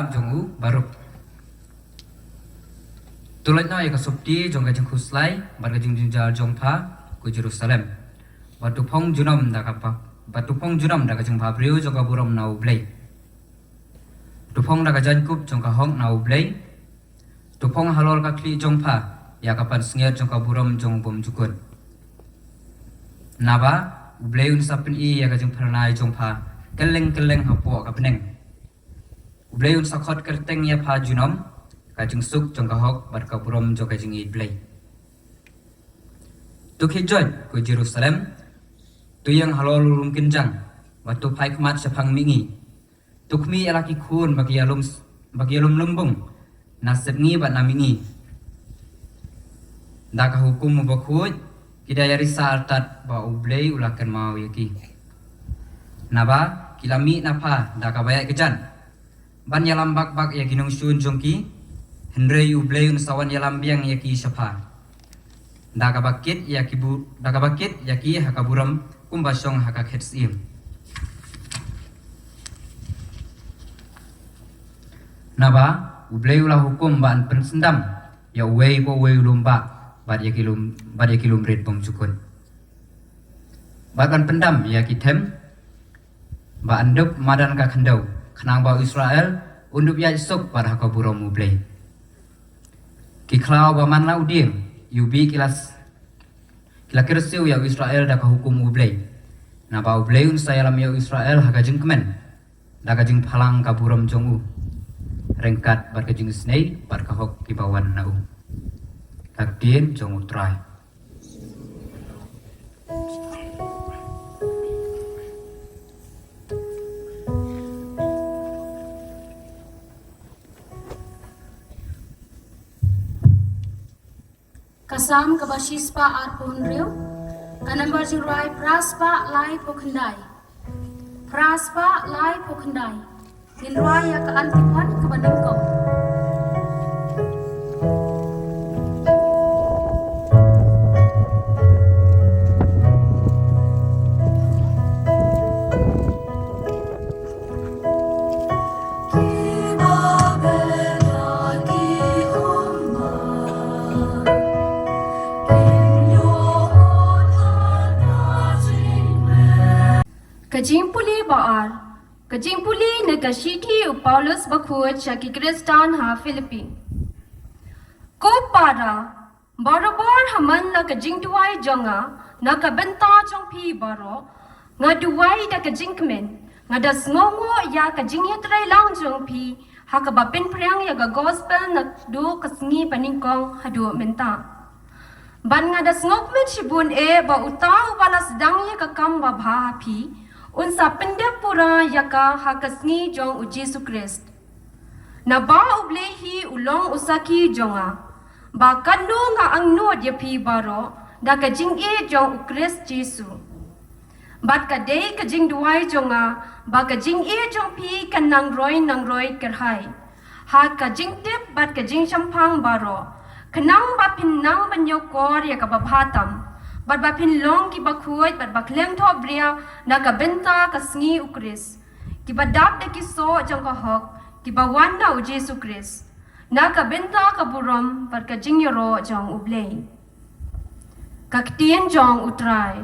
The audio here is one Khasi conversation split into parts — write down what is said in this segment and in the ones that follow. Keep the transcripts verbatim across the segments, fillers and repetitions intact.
jong u baroh. To lait noh ïa ka sopti jong ka jingkhuslai bad ka jingjynjar jong pha, ko Jerusalem. Bad to phong junom da ka ba-, bad to phong junom da ka jingbhabriew jong ka burom na U Blei. To phong da ka jaiñkup jong ka hok na U Blei. To phong halor ka khlieh jong pha ïa ka pansngiat jong ka burom jong u bymjukut. Naba U Blei un sa pyni ïa ka jingphyrnai jong pha kylleng kylleng hapoh ka bneng. U Blei un sa khot kyrteng ïa pha junom, ka jingsuk jong ka hok bad ka burom jong ka jingïeit Blei. To khie joit, ko Jerusalem, to ïeng halor u lum kynjang, bad to phai khmat shaphang mihngi. To khmih ïa la ki khun ba ki ïalum, ba ki ïalum lumbung na sepngi bad na mihngi. Da ka hukum u bakhuid ki da ïarisa artat ba U Blei u la kynmaw ïa ki. Naba ki la mih na pha da kaba ïaid kjat ban ïalam bak bak ïa ki nongshun jong ki, hynrei U Blei un sa wan ïalam biang ïa ki sha pha. Da kaba kit ïa ki bu-, da kaba kit ïa ki ha ka burom kumba shong ha ka khet syiem. Naba U Blei u la hukum ba yn pynsyndam ïa uwei pa uwei u lum bah bad ïa ki lum, bad ïa ki lum rit bymjukut. Bad yn pyndam ïa ki them ba yn dup madan ka khyndew, khnang ba u Israel un dup ïaid suk bad ha ka burom U Blei. Ki khlaw ba man la u dieng ïa u bih ki la s-, ki la kyrsiew ïa u Israel da ka hukum U Blei. Naba U Blei un sa ïalam ïa u Israel ha ka jingkmen da ka jingphalang ka burom jong u, ryngkat bad ka jingisynei bad ka hok kiba wan na u. Ka ktien jong U Trai. Ka Salm kaba shispah arphew hynriew, ka nambar jingrwai phraspah laiphew khyndai. Phraspah laiphew khyndai. Ngin rwai ïa ka antiphon kaba nyngkong. Ka jingpule ba ar, ka jingpule na ka shithi u Paulus bakhuid sha ki Khristan ha Philippi. Ko para, barabor ha man la ka jingduwai jong nga, na ka bynta jong phi baroh, nga duwai da ka jingkmen, nga da sngewnguh ïa ka jingïatreilang jong phi, ha kaba pynphriang ïa ka gospel naduh ka sngi banyngkong haduh mynta. Bad nga da sngewkmen shibun eh ba uta uba la sdang ïa ka kam babha ha phi, un sa pyndep pura ïa ka ha ka sngi jong u Jisu Khrist. Naba U Blei hi u long u sakhi jong nga, ba katno nga angnud ïa phi baroh da ka jingïeit jong u Khrist Jisu. Bad ka dei ka jingduwai jong nga ba ka jingïeit jong phi kan nang roi nang roi kyrhai ha ka jingtip bad ka jingshemphang baroh, khnang ba phin nang ban ïoh kor ïa kaba bha tam, bad ba phin long kiba khuid bad ba khlem thohbria na ka bynta ka sngi u Khrist. Kiba dap da ki soh jong ka hok kiba wan na u Jisu Khrist, na ka bynta ka burom bad ka jingïaroh jong U Blei. Ka ktien jong U Trai.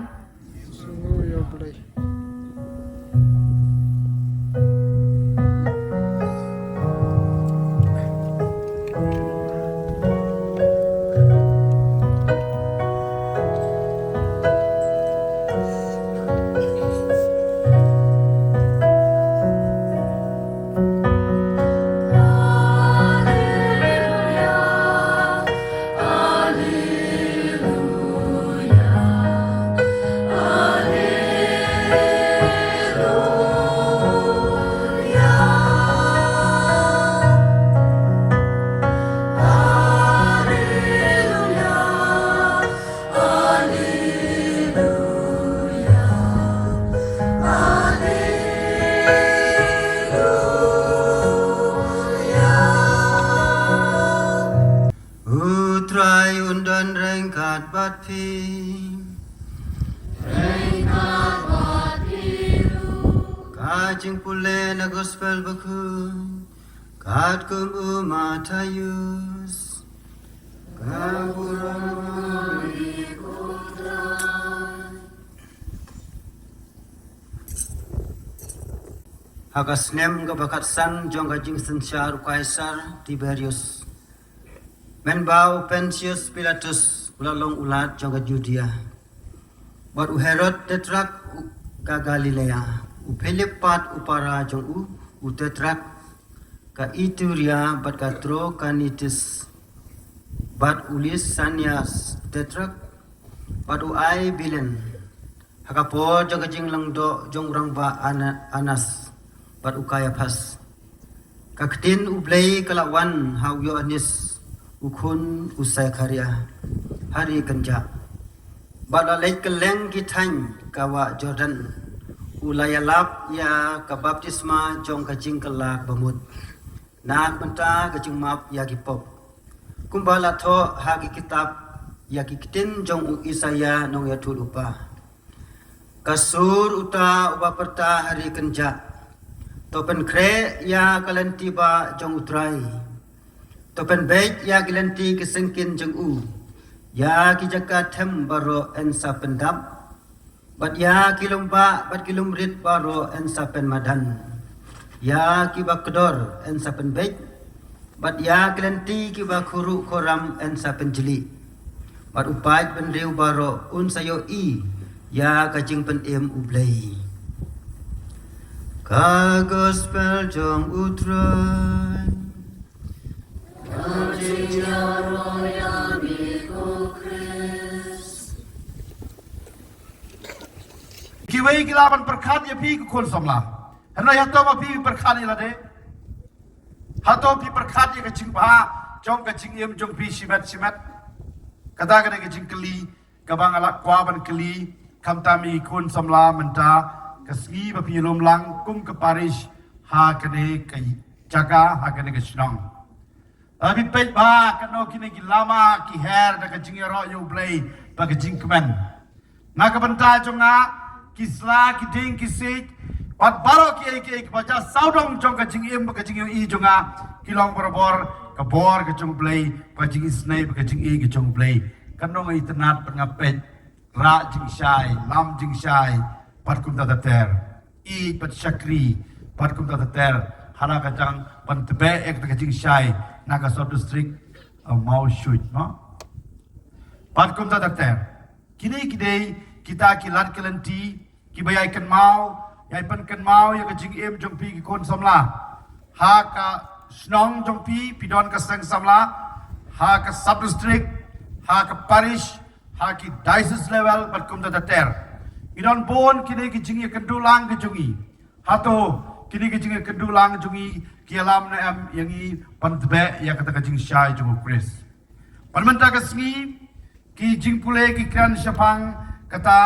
U Trai un don ryngkat bad phi. Ka jingpule na gospel bakhuid Bad kum u Mathaios, ka burom ïa U Trai. Ha ka snem kaba khatsan jong ka jingsynshar u Kaisar Tiberius, mynba u Pontius Pilatus u la long u Lat jong ka Judia, bad u Herod Tetrak u, ka Galilea, u Philip pat u para jong u, u Tetrak, ka Ituria bad ka Trokanitis, bad u Lisanias Tetrak, bad u Aibilen, ha ka por jong ka jinglong doh jong u rangbah Ana-, Anas, bad u Kaiaphas. Ka ktien U Blei ka la wan ha u Ïoannis, u khun u Sakharia, ha ri kynjah. Bad la leit kylleng ki thaiñ ka wah Jordan, u la ïalap ïa ka baptisma jong ka jingkylla ba mut, na ka bynta ka jingmap ïa ki pop. Kumba la thoh ha ki kitab ïa ki ktien jong u Isaïa nongïathuhlypa. Ka sur uta uba pyrta ha ri kynjah: To pynkhreh ïa ka lynti bah jong U Trai. To pynbeit ïa ki lynti ki syngkien jong u, ïa ki jaka them baroh yn sa pyndap, bad ïa ki lum bah bad ki lum rit baroh yn sa pynmadan. Ïa kiba kdor yn sa pynbeit, bad ïa ki lynti kiba khuruh khuram yn sa pynjlih. Bad u paid bynriew baroh un sa ïohi ïa ka jingpynim U Blei. Ka gospel jong U Trai. Kiwei ki lah ban pyrkhat ïa phi ko khun samla. Hynrei hato ma phi pyrkhat ïa lade? Hato phi pyrkhat ïa ka jingbha jong ka jingim jong phi shimet shimet? Kata ka dei ka jingkylli kaba nga la kwah ban kylli khamtam ïa ki khun samla mynta ka sngi ba phi ïalum lang kum ka parish ha kane ka jaka, ha kane ka shnong. Lada phi peit bha katno kine ki lama ki her da ka jingïaroh ïa U Blei bad ka jingkmen. Na ka bynta jong nga, ki sla, ki dieng, ki siej bad baroh kiei kiei kiba jia sawdong jong ka jingim bad ka jingïohi jong nga, ki long barabor ka bor ka jong U Blei bad ka jingisynei bad ka jingïeit ka jong U Blei. Katno nga itynnad bad nga peit rah jingshai, lam jingshai, bad kumta ter ter. Ïeit bad shakri, bad kumta ter ter. Hana ka jang ban tbeh ïa kata ka jingshai na ka sub district, uh, Mawshuit, no? Bad kumta ter ter. Kine ki dei kita ki lad ki lynti kiba ïai kynmaw, ïai pynkynmaw ïa ka jingim jong phi ki khun samla. Ha ka shnong jong phi, phi don ka seng samla, ha ka sub district, ha ka parish, ha ki diocese level bad kumta ter ter. Ngi don bun kine ki jingïakynduh lang ki jong ngi. Hato kine ki jingïakynduh lang jong ngi ki ïalam ne em ïa ngi ban tbeh ïa kata ka jingshai jong U Khrist? Bad mynta ka sngi ki jingpule ki kren shaphang kata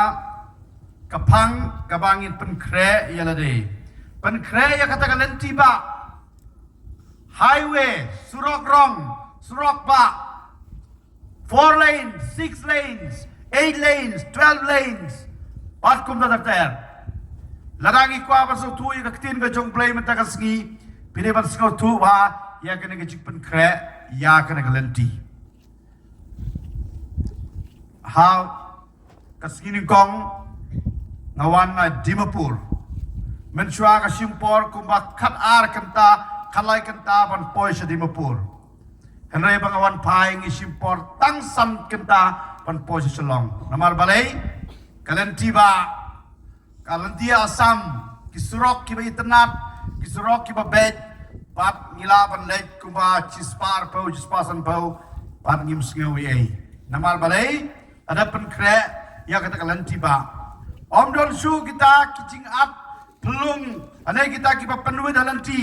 ka phang kaba ngin pynkhreh ïa lade. Pynkhreh ïa kata ka lynti bah. Highway, surok rong, surok bah. Four lanes, six lanes, eight lanes, twelve lanes. Bad kumta ter ter. Lada ngi kwah ban sngewthuh ïa ka ktien ka jong U Blei mynta ka sngi, phi dei ban sngewthuh bha ïa kane ka jingpynkhreh ïa kane ka lynti. Ha ka sngi nyngkong nga wan na Dimapur. Mynshuwa nga shim por kumba khatar kynta, khatlai kynta ban poi sha Dimapur. Hynrei ba nga wan phai ngi shim por tang san kynta ban poi sha Shillong. Namar balei? Ka lynti bah, ka lynti Assam, ki surok kiba itynnad, ki surok kiba beit, bad ngi lah ban leit kumba shispah arphew, shispah sanphew, bad ngim sngew ei ei. Namar balei? Lada pynkhreh ïa kata ka lynti bah, ym don shuh kita ki jingat phyllung, lane kita kiba pynwit ha lynti.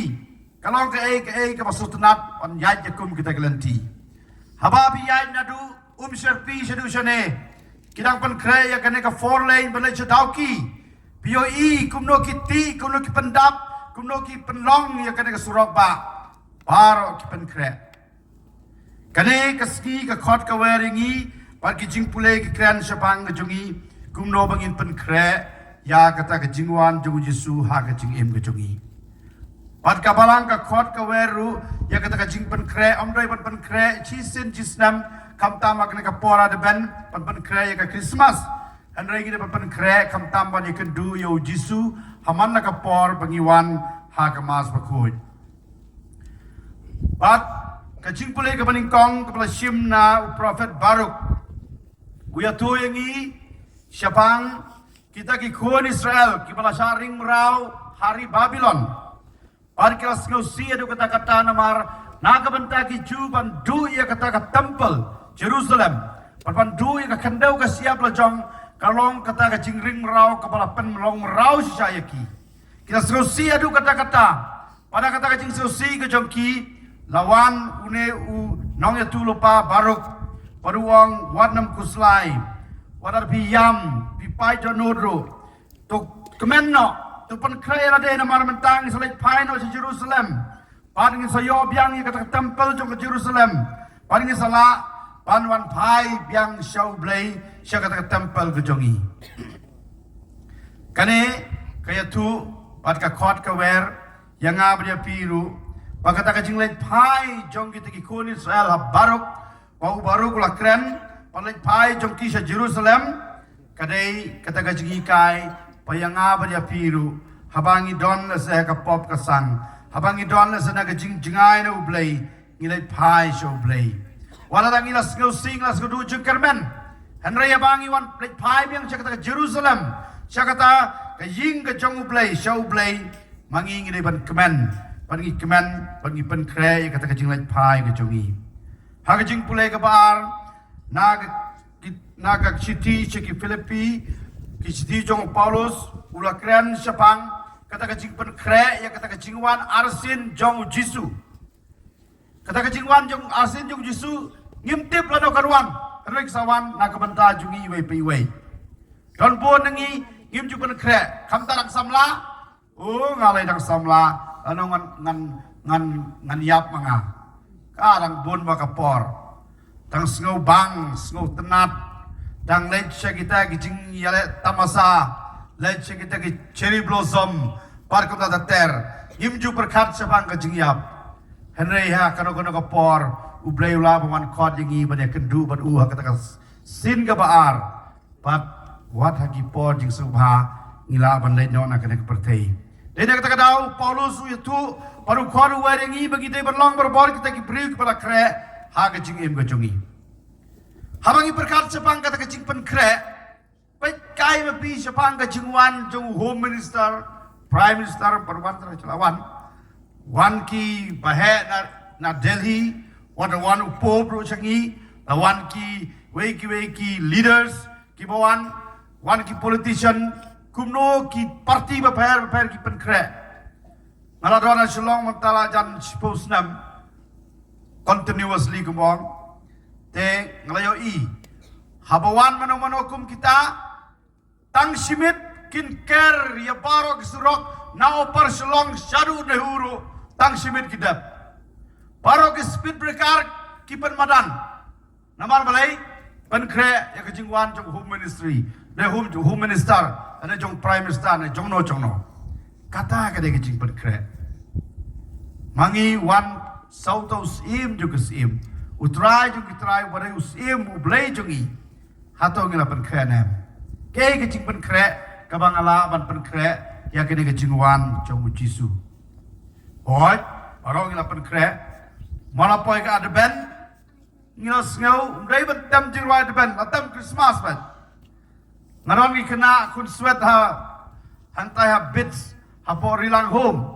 Ka long kaei kaei kaba sngewtynnad ban ïaid ïa kum kita ki lynti. Haba phi ïaid naduh Umsherpi shaduh shane, ki dang pynkhreh ïa kane ka four lane ban leit sha Dawki. Phi ïohi kumno ki tih, kumno ki pyndap, kumno ki pynlong ïa kane ka surok bah. Baroh ki pynkhreh. Kane ka sngi ka khot ka wer ïa ngi bad ki jingpule ki kren shaphang ka jong ngi, kumno ba ngin pynkhreh ïa kata ka jingwan jong U Jisu ha ka jingim ka jong ngi. Bad ka Balang ka khot ka wer ruh ïa kata ka jingpynkhreh, ym dei ban pynkhreh shisien shisnem, khamtam ha kane ka por Advent ban pynkhreh ïa ka Christmas. Hynrei ngi dei ban pynkhreh khamtam ban ïakynduh ïa u Jisu ha man la ka por ba ngi wan ha ka Mass Bakhuid. Bad ka jingpule kaba nyngkong kaba la shim na u prophet Baruk. U ïathuh ïa ngi shaphang kita ki khun Israel kiba la shah ring mraw ha ri Babilon. Bad ki la sngewsih haduh katta katta namar na ka bynta ki Jiw ban duh ïa kata ka temple Jerusalem, bad ban duh ïa ka khyndew ka shyiap la jong, ka long kata ka jingring mraw kaba la pynlong mraw shisha ïa ki. Ki la sngewsih haduh katta katta. Bad ha kata ka jingsngewsih ka jong ki, la wan une u nongïathuhlypa Baruk, bad u ong, wat nym khuslai, wat la phi ïam, phi pait dohnud ruh. To kmen noh, to pynkhreh ïa lade namar mynta ngin sa leit phai noh sha Jerusalem. Bad ngin sa ïoh biang ïa kata ka temple jong ka Jerusalem. Bad ngin sa lah ban wan phai biang sha U Blei sha kata ka temple ka jong ngi. Kane ka ïathuh bad ka khot ka wer ïa nga bad ïa phi ruh ba kata ka jingleit phai jong kita ki khun Israel ha Baruk, ba u Baruk u la kren ban leit phai jong ki sha Jerusalem, ka dei kata ka jinghikai ba ïa nga bad ïa phi ruh, haba ngi don lehse ha ka pop ka sang, haba ngi don lehse na ka jingjngai na U Blei, ngi leit phai sha U Blei. Wat la ngi la sngewsih, ngi la sngewduh jingkyrmen, hynrei haba ngi wan leit phai biang sha kata ka Jerusalem, sha kata ka ïing ka jong U Blei, sha U Blei, ma ngi ngi dei ban kmen, ban ngi kmen, ban ngi pynkhreh ïa kata ka jingleit phai ka jong ngi. Ha ka jingpule kaba ar, na ka, ki, na ka shithi sha ki Philippi, ki shithi jong u Paulus, u la kren shaphang kata ka jingpynkhreh ïa kata ka jingwan arsien jong u Jisu. Kata ka jingwan jong arsien jong u Jisu, ngim tip lano kan wan, hynrei ka sa wan na ka bynta jong ngi iwei pa iwei. Don bun na ngi ngim ju pynkhreh, khamtam dang samla, oh, nga lei dang samla, lano ngan, ngan, ngan, ngan ïap ma nga. Ka dang bun ba ka por. Dang sngewbang, sngewtynnat. Dang leit sha kita ki jingïaleh tamasa, leit sha kita ki cherry blossom, bad kumta ter ter. Ngim ju pyrkhat shaphang ka jingïap. Hynrei ha kano kano ka por, U Blei u lah ban wan khot ïa ngi ban ïakynduh bad u ha kata ka sien kaba ar. Bad wat ha ki por jingsngewbha ngi lah ban leit noh na kane ka pyrthei. Dei na kata ka daw u Paulus u ïathuh bad u khot u wer ïa ngi ba ngi dei ban long barabor kita ki briew kiba la khreh ha ka jingim ka jong ngi. Haba ngi pyrkhat shaphang kata ka jingpynkhreh, peit kai ma phi shaphang ka jingwan jong u Home Minister, Prime Minister, bad wan trai chala wan. Wan ki baheh na, na Delhi, wat wan u Pope ruh sha ngi, la wan kiwei kiwei ki leaders kiba wan, wan ki politician, kumno ki party bapher bapher ki pynkhreh. Nga la don ha Shillong mynta la jan shiphew snem continuously kumba ong. Te nga la ïohi haba wan mano mano kum kita, tang shi miet kin ker ïa baroh ki surok na Upper Shillong shaduh NEHU ruh, tang shi miet ki dep. Baroh ki speed breaker ki pynmadan. Namar balei? Pynkhreh ïa ka jingwan jong Home Ministry, ne Home, Home Minister, ne jong Prime Minister, ne jong no jong no. Kata ka dei ka jingpynkhreh. Ma ngi wan sawdong u Syiem jong ki syiem, u Trai jong ki trai, uba dei u Syiem, U Blei jong ngi. Hato ngi la pynkhreh ne em? Kaei ka jingpynkhreh kaba nga lah ban pynkhreh ïa kane ka jingwan jong u Jisu? Hooid, baroh ngi la pynkhreh. Man la poi ka Advent, ngi la sngew ym dei ban tem jingrwai Advent, la tem Christmas bad. Nga don ki khynnah khunswet ha, hangtai ha Bits, hapoh Rilang Home.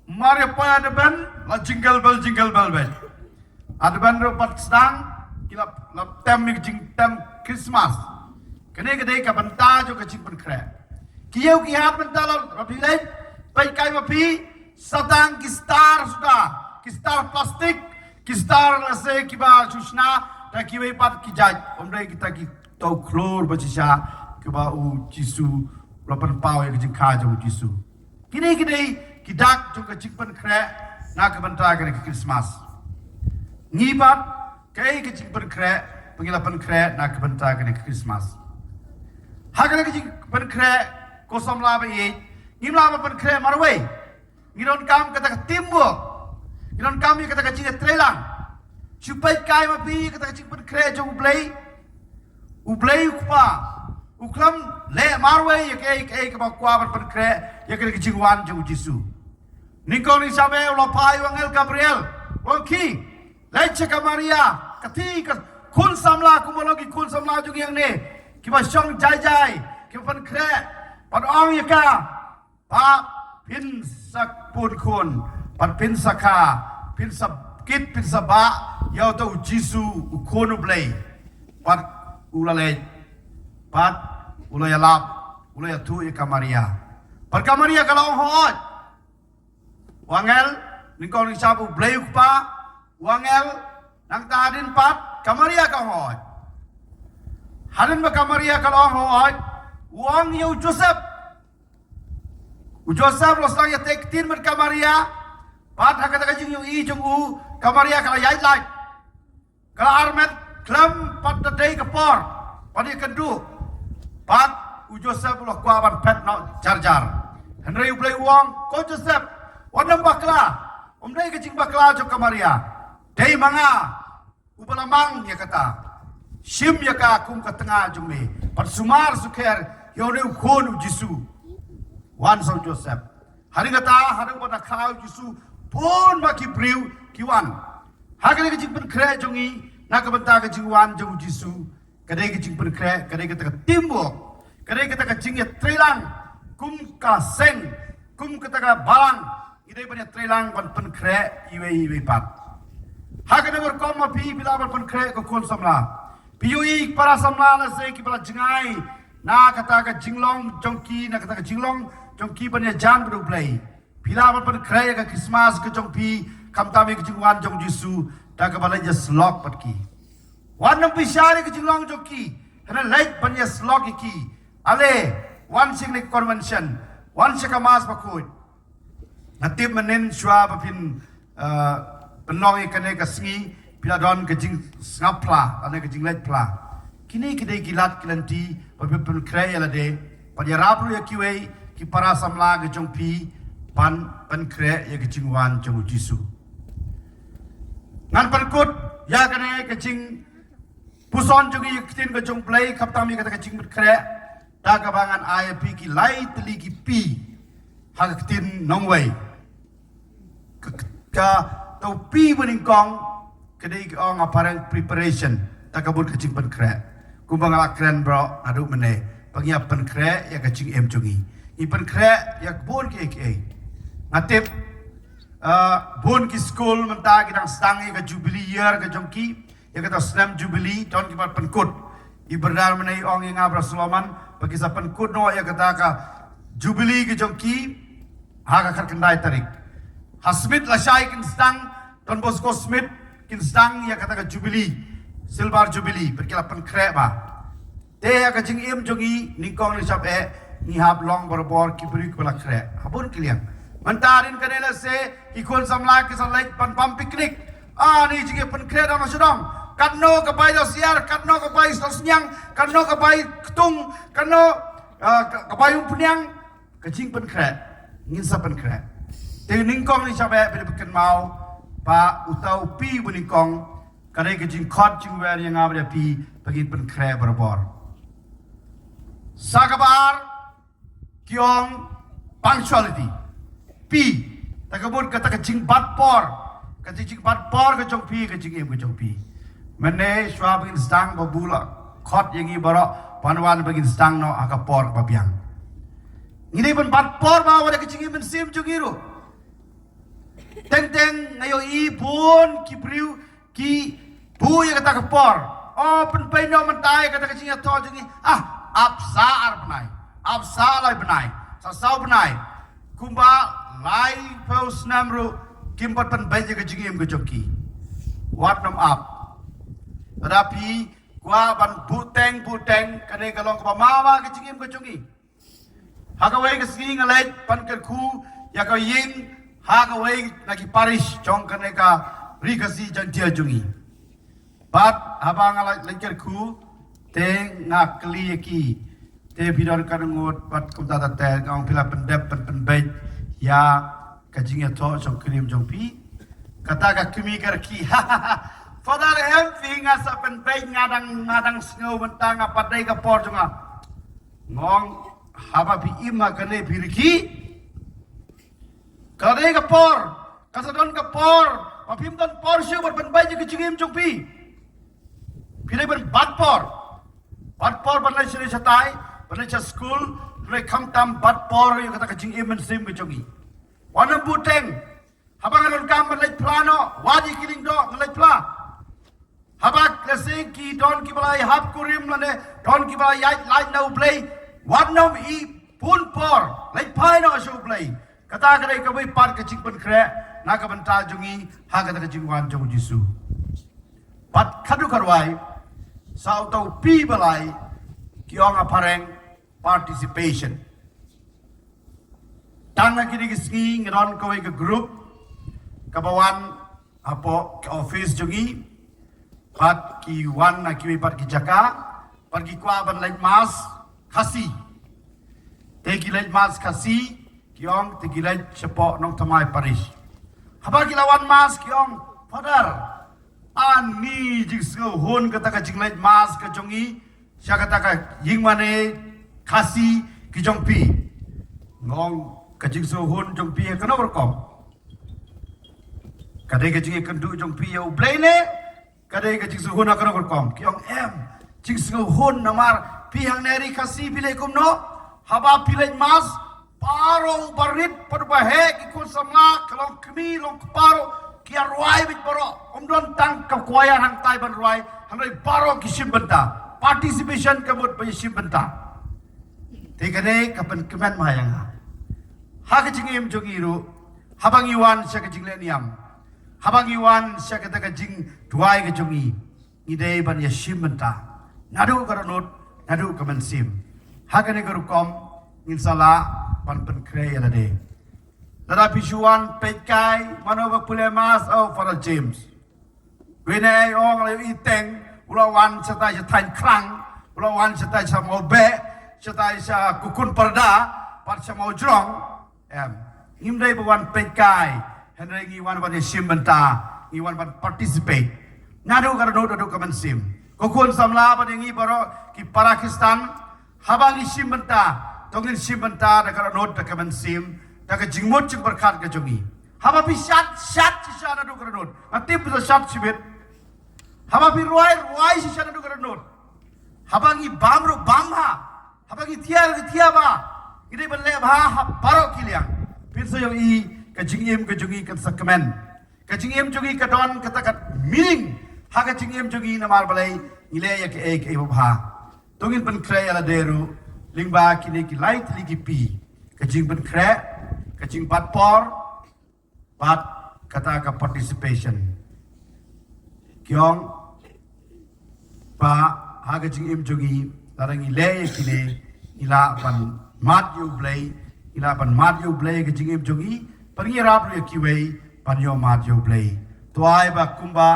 Mar ïa poi Advent, la jingle bell, jingle bell bad. Advent ruh pat sdang, ki la, la tem ïa ka jingtem Christmas. Kane ka dei ka bynta jong ka jingpynkhreh. Ki ïew ki hat bynta la, la phi leit, peit kai ma phi, sa tang ki star suda, ki star plastik, ki star lehse kiba shu shna da kiwei pat ki jait, ym dei kita ki tau khlur ba shisha kiba u Jisu u la pynpaw ïa ka jingkha jong u Jisu. Kine ki dei ki dak jong ka jingpynkhreh na ka bynta kane ka Christmas. Ngi pat, kaei ka jingpynkhreh ba ngi la pynkhreh na ka bynta kane ka Christmas? Ha kane ka jingpynkhreh, ko samla ba ïeit, ngim lah ban pynkhreh marwei. Ngi donkam kata ka teamwork. Ngi donkam ïa kata ka jingïatreilang. Shu peit kai ma phi ïa kata ka jingpynkhreh jong U Blei. U Blei U Kpa u khlem leh marwei ïa kaei kaei kaba kwah ban pynkhreh ïa kata ka jingwan jong U Jisu. Nyngkong nyngshap eh u la phah ïa u angel Gabriel, u ong, khie, leit sha ka Maria, kata ka khun samla kumba long ki khun samla jong ngi hangne, kiba shong jai jai, kiba pynkhreh, bad ong ïa ka ba phin sa pun khun, bad phin sa kha, phin sa kit, phin sa bah ïa uta U Jisu, U Khun U Blei. Bad u la leit, bad u la ïalap, u la ïathuh ïa ka Maria. Bad ka Maria ka la ong, hooid. U angel, nyngkong nyngshap U Blei U Kpa, u angel, nangta hadien pat ka Maria ka ong, hooid. Hadien ba ka Maria ka la ong, hooid, u ong ïa u Joseph. U Joseph u la sdang ïateh ktien bad ka Maria. Bad ha kata ka jingïohi jong u, ka Maria ka la ïaid lait. Ka la armet khlem pat da dei ka por ban ïakynduh. Bad u Joseph u la kwah ban phet noh jar jar. Hynrei U Blei u ong, ko Joseph, wat nym bakla. Ym dei ka jingbakla jong ka Maria. Dei ma nga uba la mang ïa kata. Shim ïa ka kum ka tnga jong me, bad sumar sukher ïa une U Khun U Jisu. Wan sa u Joseph. Hadien kata, hadien ba da kha U Jisu, bun ba ki briew ki wan. Ha kane ka jingpynkhreh jong ngi na ka bynta ka jingwan jong U Jisu, ka dei ka jingpynkhreh, ka dei kata ka teamwork, ka dei kata ka jingïatreilang kum ka seng, kum kata ka balang. Ngi dei ban ïatreilang ban pynkhreh iwei iwei pat. Ha kane ka rukom ma phi, phi lah ban pynkhreh ko khun samla. Phi ïohi para samla lehse kiba la jngai na kata ka jinglong jong ki, na kata ka jinglong jong ki ban ïajan bad U Blei. Phi lah ban pynkhreh ïa ka Krismas ka jong phi, khamtam ïa ka jingwan jong U Jisu, da kaba leit ïasyllok bad ki. Wat nym pynshai ïa ka jinglong jong ki, hynrei leit ban ïasyllok ïa ki. Ale, wan sha kane ka convention, wan sha ka Mass Bakhuid. Nga tip mynhynnin shuwa ba phin, eh, pynlong ïa kane ka sngi, phi la don ka jingsngap phla, lane ka jingleit phla. Kine ki dei ki lad ki lynti ba phin pynkhreh ïa lade, bad ïarap ruh ïa kiwei ki para samla ka jong phi ban pynkhreh ïa ka jingwan jong U Jisu. Ngan pynkut ïa kane ka jingpuson jong ngi ïa ka ktien ka jong U Blei, khamtam ïa kata ka jingpynkhreh, da kaba ngan ai ïa phi ki lai tylli ki P ha ka ktien nongwei. Ka, ka, to P ba nyngkong, ka dei ka ong ha phareng preparation, da ka bun ka jingpynkhreh. Kumba nga la kren baroh naduh mynne, ba ngi ïa pynkhreh ïa ka jingim jong ngi. Ngi pynkhreh ïa ka bun kiei kiei. Nga tip, eh, bun ki skul mynta ki dang sdang ïa ka Jubilee year ka jong ki, ïa kata snem Jubilee, don kiba pynkut. I Brother mynne i ong ïa nga, Brother Solomon, ba ki sa pynkut noh ïa kata ka Jubilee ka jong ki ha ka khatkhyndai tarik. Ha Smit lashai kin sdang, Don Bosco Smit, kin sdang ïa kata ka Jubilee, Silver Jubilee, bad ki la pynkhreh bha. Te ïa ka jingim jong ngi nyngkong nyngshap eh, ngi hap long barabor ki briew kiba la khreh ha bun ki liang. Mynta hadien kane lehse ki khun samla ki sa leit ban bam picnic. Ah, ne jingim pynkhreh dang shu don. Katno ka bai dosïar, katno ka bai sniang, katno ka bai ktung, katno, ah, ka, ka bai umphniang. Ka jingpynkhreh, ngin sa pynkhreh. Te nyngkong nyngshap eh, phi dei ban kynmaw ba uta u P ba nyngkong, ka dei ka jingkhot jingwer ïa nga bad ïa phi ba ngin pynkhreh barabor. Sa kaba ar, ki ong punctuality. P, da ka mut kata ka jingbat por, ka jingbat por ka jong phi, ka jingim ka jong phi. Mynne shuwa ba ngin sdang, Babu la khot ïa ngi baroh ban wan ba ngin sdang noh ha ka por ba biang. Ngi dei ban bat por bha wat ha ka jingim mynsiem jong ngi ruh. Teng teng nga ïohi bun ki briew ki buh ïa kata ka por. O, pynpei noh mynta ïa kata ka jingïathoh jong ngi. Ah, ap sa ar bnai, ap sa lai bnai, sa saw bnai. Kumba laiphew snem ruh kim pat pynbeit ïa ka jingim ka jong ki. Wat nym ap. Lada phi kwah ban buhteng buhteng, kane ka long kaba ma ba ka jingim ka jong ngi. Ha kawei ka sngi nga leit ban kyrkhu ïa ka ïing ha kawei na ki parish jong kane ka Ri Khasi Jaiñtia jong ngi. Bad haba nga leit, leit kyrkhu, te nga kylli ïa ki, te phi don katno ngut, bad kumta te nga ong phi la pyndep pyn, pynbeit ïa ka jingïathoh jong ka rim jong phi. Kata ka kmie ka rkhie. Father, em phi, nga sa pynbeit, nga dang, nga dang sngew mynta, nga pat dei ka por jong nga. Nga ong, haba phi im ha kane phi rkhie, ka dei ka por, ka sa don ka por ba phim don por shuh ban pynbeit ïa ka jingim jong phi. Phi dei ban bat por. Bat por ban leit sha, shatai, ban leit sha skul, ban leit, khamtam bat por ïa kata ka jingim mynsiem ka jong ngi. Wat nym buteng. Haba nga donkam ban leit phla noh, wat ïa ki lyngdoh, nga leit phla. Haba lehse ki don kiba la ïahap kurim lane don kiba la ïaid lait na U Blei, wat nym i bun por, leit phai noh sha U Blei. Kata ka dei kawei pat ka jingpynkhreh na ka bynta jong ngi ha kata ka jingwan jong U Jisu. Bad ka dei ka rwai, sa uto u P ba lai, ki ong ha phareng, participation. Tang ha kine ki sngi ngi don kawei ka group kaba wan hapoh ka office jong ngi, bad ki wan na kiwei pat ki jaka, bad ki kwah ban leit mass Khasi. Te ki leit mass Khasi, ki ong te ki leit shapoh Nongthymmai Parish. Haba ki la wan mass ki ong, Father, ani jingsngewhun kata ka jingleit mass ka jong ngi sha kata ka ïingmane Khasi ki jong phi. Nga ong, ka jingsngewhun jong phi ha kano ka rukom? Ka dei ka jingïakynduh jong phi ïa U Blei ne ka dei ka jingsngewhun ha kano ka rukom? Ki ong, em, jingsngewhun namar phi hangne ri Khasi phi leh kumno? Haba phi leit mass, baroh u barit bad u baheh, ki khun samla, ka long kmie long kpa ruh, ki ïa rwai beit baroh. Ym don tang ka choir hangtai ban rwai, hynrei baroh ki shim bynta. Participation ka mut ba ïa shim bynta. Te kane ka pynkmen bha ïa nga ha ka jingim jong ngi ruh, haba ngi wan sha ka jingleh niam, haba ngi wan sha kata ka jingduwai ka jong ngi, ngi dei ban ïa shim bynta naduh ka dohnud, naduh ka mynsiem. Ha kane ka rukom ngin sa lah ban pynkhreh ïa lade. Lada phi shu wan peit kai, mano ba pule mass, oh, Father James. Wei ne ong la i teng, u la wan shatai sha Thaiñ Krang, u la wan shatai sha Mawbeh, shatai sha Kunkun Parda, pat sha Mawjrong. Em, ngim dei ba wan peit kai, hynrei ngi wan ban ïa shim bynta, ngi wan ban participate. Naduh ka dohnud, naduh ka mynsiem. Ko khun samla bad ïa ngi baroh ki para Khristan, haba ngi shim bynta, to ngin shim bynta da ka dohnud, da ka mynsiem, da ka jingmut jingpyrkhat ka jong ngi. Haba phi shad, shad shisha naduh ka dohnud. Nga tip phi sa shad shibit. Haba phi rwai, rwai shisha naduh ka dohnud. Haba ngi bam ruh bam bha. Haba ngi thiah ruh ngi thiah bha. Ngi dei ban leh bha ha baroh ki liang. Phin sa ïohi ka jingim ka jong ngi kan sa kmen. Ka jingim jong ngi ka don kata ka meaning ha ka jingim jong ngi namar balei ngi leh ïa kaei kaei ba bha. To ngin pynkhreh ïa lade ruh lyngba kine ki lai tylli ki P. Ka jingpynkhreh, ka jingbat por, bad kata ka participation. Ki ong ba ha ka jingim jong ngi, lada ngi leh ïa kine, ngi lah ban mad ïa U Blei, ngi lah ban mad ïa U Blei ha ka jingim jong ngi, bad ngi ïarap ruh ïa kiwei ban ïoh mad ïa U Blei. To ai ba kumba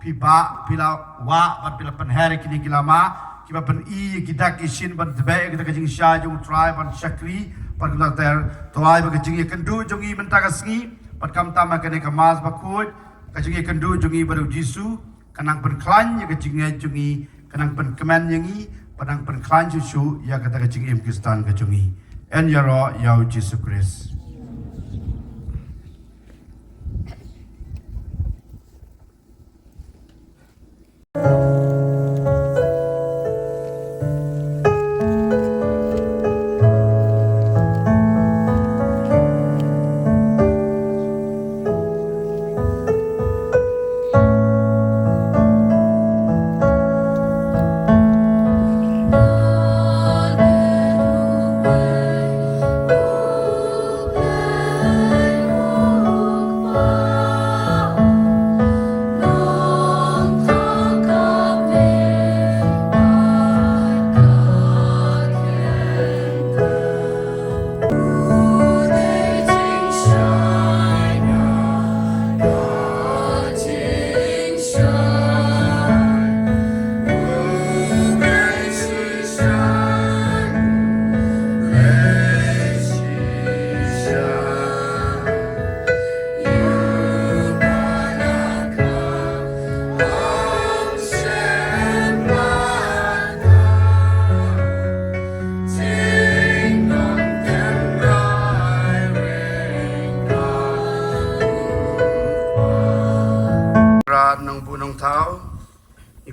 phi ba, phi la wah bad phi la pynher ïa kine ki lama kiba pyni ïa ki dak ki shin ban tbeh ïa kita ki jingshai jong U Trai ban shakri bad kumta ter. To ai ba ka jingïakynduh jong ngi mynta ka sngi, bad khamtam ha kane ka Mass bakhuid, ka jingïakynduh jong ngi bad U Jisu, ka nang pynkhlaiñ ïa ka jingngeit jong ngi, ka nang pynkmen ïa ngi, bad nang pynkhlaiñ shuh shuh ïa kata ka jingim Khristan ka jong ngi. Yn ïaroh ïa U Jisu Khrist.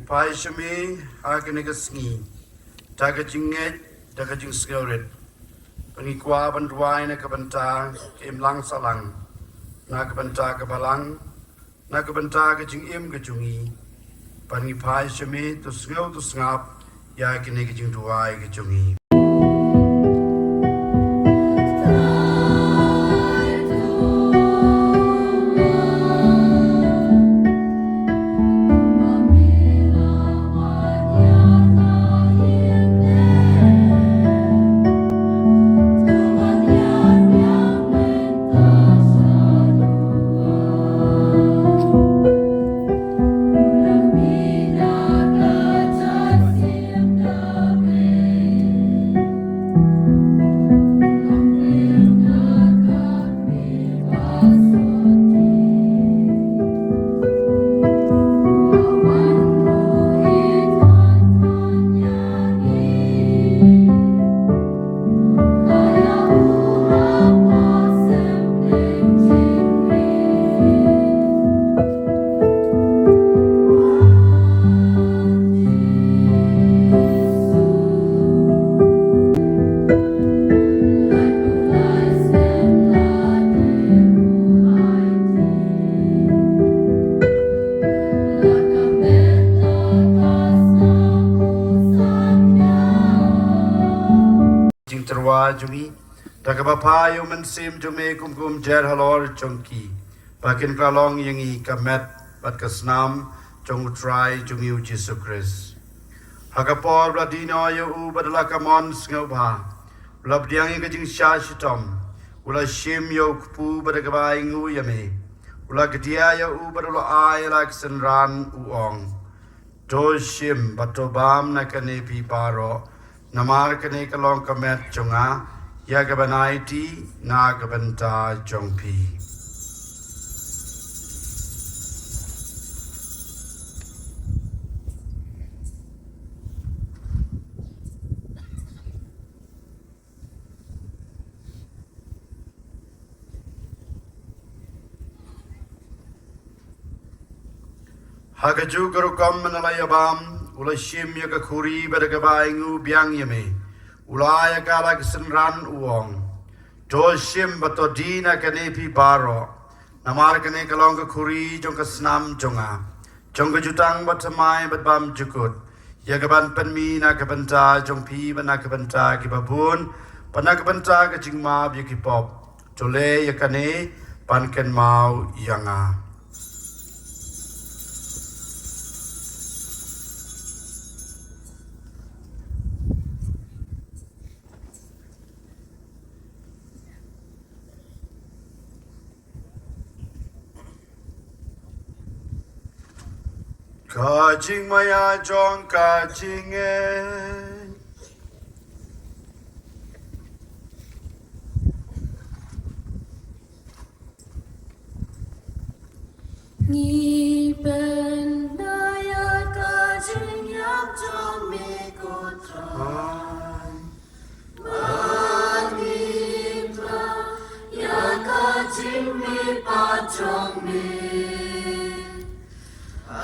Phai sha me ha kane ka sngi da ka jingngeit, da ka jingsngewrit. Ba ngi kwah ban duwai na ka bynta ka imlang sahlang, na ka bynta ka balang, na ka bynta ka jingim ka jong ngi. Ba ngi phai sha me, to sngew to sngap ïa kane ka jingduwai ka jong ngi. Jingtyrwa jong ngi, da kaba phai ïa u Mynsiem jong me kum ka umjer halor jong ki, ba kin kylla long ïa ngi ka met bad ka snam jong U Trai jong ngi U Jisu Khrist. Ha ka por ba la die noh ïa u bad da la ka mon sngewbha, u la pdiang ïa ka jingshah shitom, u la shim ïa u kpu bad da kaba ainguh ïa me, u la kdiah ïa u bad u la ai ïa la ka synran, u ong: To shim bad to bam na kane phi baroh, namar kane ka long ka met jong nga, ïa kaban aiti na ka bynta jong phi. Ha kajuh ka rukom mynta la ïa bam, u la shim ïa ka khuri bad da kaba ainguh biang ïa me, u la ai ïa ka la ka synran, u ong: To shim bad to die na kane phi baroh, namar kane ka long ka khuri jong ka snam jong nga, jong ka jutang bathymmai bad bymjukut, ïa kaban pynmih na ka bynta jong phi bad na ka bynta kiba bun, bad na ka bynta ka jingmap ïa ki pop. To leh ïa kane ban kynmaw ïa nga. Ka jingmaïa jong ka jingngeit. Ngi pynmaïa ka jingïap jong me ko Trai. Ba ngi pynmaïa ka jingmihpat jong me.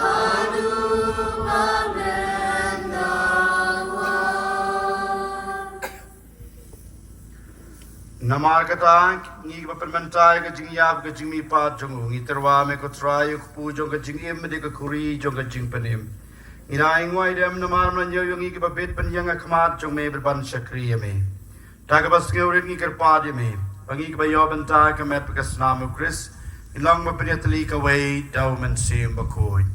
Haduh ba men dawa. Namar kata, ngi ba pynmynta ïa ka jingïap ka jingmihpat jong u, ngi tyrwa me ko Trai, ïa u kpu jong ka jingim, bad ïa ka khuri jong ka jingpynim. Ngi dang ai nguh ai dem namar me la ñiew ïa ngi kiba bit ban ïeng ha khmat jong me bad ban shakri ïa me. Da kaba sngewrit ngi kyrpad ïa me, ba ngi kiba ïoh bynta ka met ka snam U Khrist, ngin long ba pynïatylli kawei da u Mynsiem Bakhuid.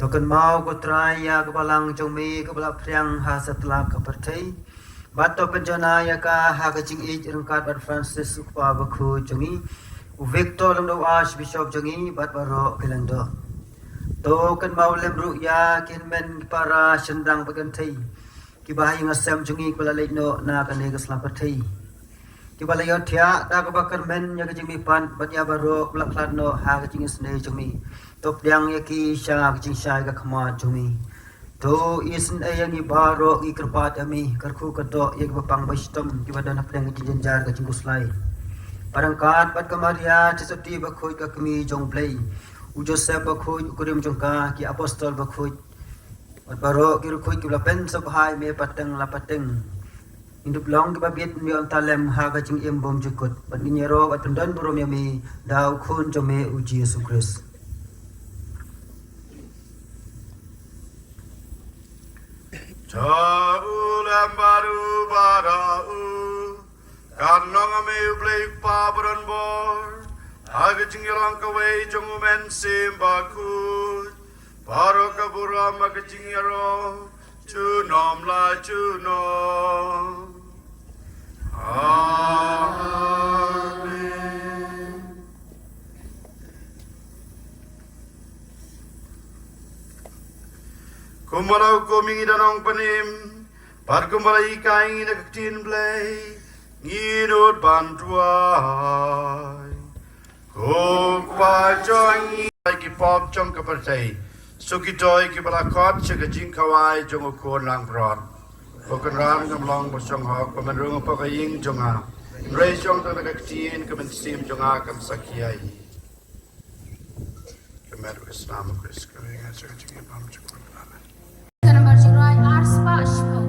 To kynmaw ko Trai ïa ka balang jong me kaba la phriang ha satlak ka pyrthei. Bad to pynjona ïa ka ha ka jingïeit ryngkat bad Francis u Kpa Bakhuid jong ngi, u Victor lem da u Archbishop jong ngi bad baroh ki lyngdoh. To kynmaw lem ruh ïa ki hynmen ki para shynrang bad kynthei kiba ha ïing ha sem jong ngi kiba la leit noh na kane ka sla pyrthei. Kiba la ïohthiah da kaba kyrmen ïa ka jingmihpat bad ïa baroh ba la khlad noh ha ka jingisynei jong me. To pdiang ïa ki sha ka jingshai ka khmat jong me. To isynei ïa ngi baroh, ngi kyrpad ïa me, kyrkhu kyrdoh ïa kiba pang ba shitom kiba don hapdeng ka jingjynjar ka jingkhuslai. Bad ryngkat bad ka Maria Theisotti Bakhuid ka Kmie jong U Blei, U Joseph bakhuid, u kurim jong ka, ki apostol bakhuid, bad baroh ki riewkhuid kiba la pynsngewbha ïa me pateng la pateng. Ngin dup long kiba bit, me ym talem ha ka jingim bymjukut, bad ngin ïaroh bad pyndon burom ïa me da u Khun jong me u Jisu Khrist. Ka u lem bad u bad ha u, kan long ha me u Blei u Kpa badonbor, ha ka jingïalong kawei jong u Mynsiem Bakhuid, baroh ka burom ha ka jingïaroh junom la junom. Amen. Kumba la hukum ïa ngi da nongpynim, bad kumba la hikai ïa ngi na ka ktien Blei, ngin nud ban duwai. Ko Kpa jong ngi, ai ki pop jong ka pyrthei, suk ïa kito kiba la khot sha ka jingkhawai jong u Khun langbrot. Ko Kynrad ngam long ba shong hok ba men rung hapoh ka ïing jong nga, hynrei shong tang da ka ktien, ka mynsiem jong nga kan sa khia ïa ngi. Ka met ka snam u Khrist ka ring ha ka jingim bymjukut. Ka nambar jingrwai ar spah shiphew.